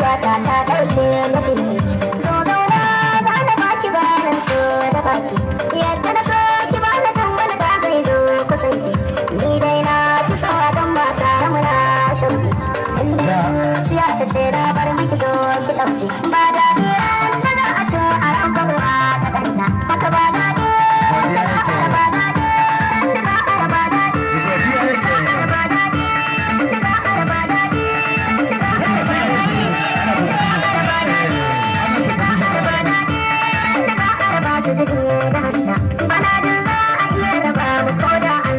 Zuciyata ta ɗauke nufinki. Zo zauna, za na baki bayanin so da baki. Yadda na so ki, ba na jin wani da zai zo kusanki. Ni dai na fi so a gan mata muna shauki. Inda zuciya ta ce na bar miki, zo ki ɗauki. Ba da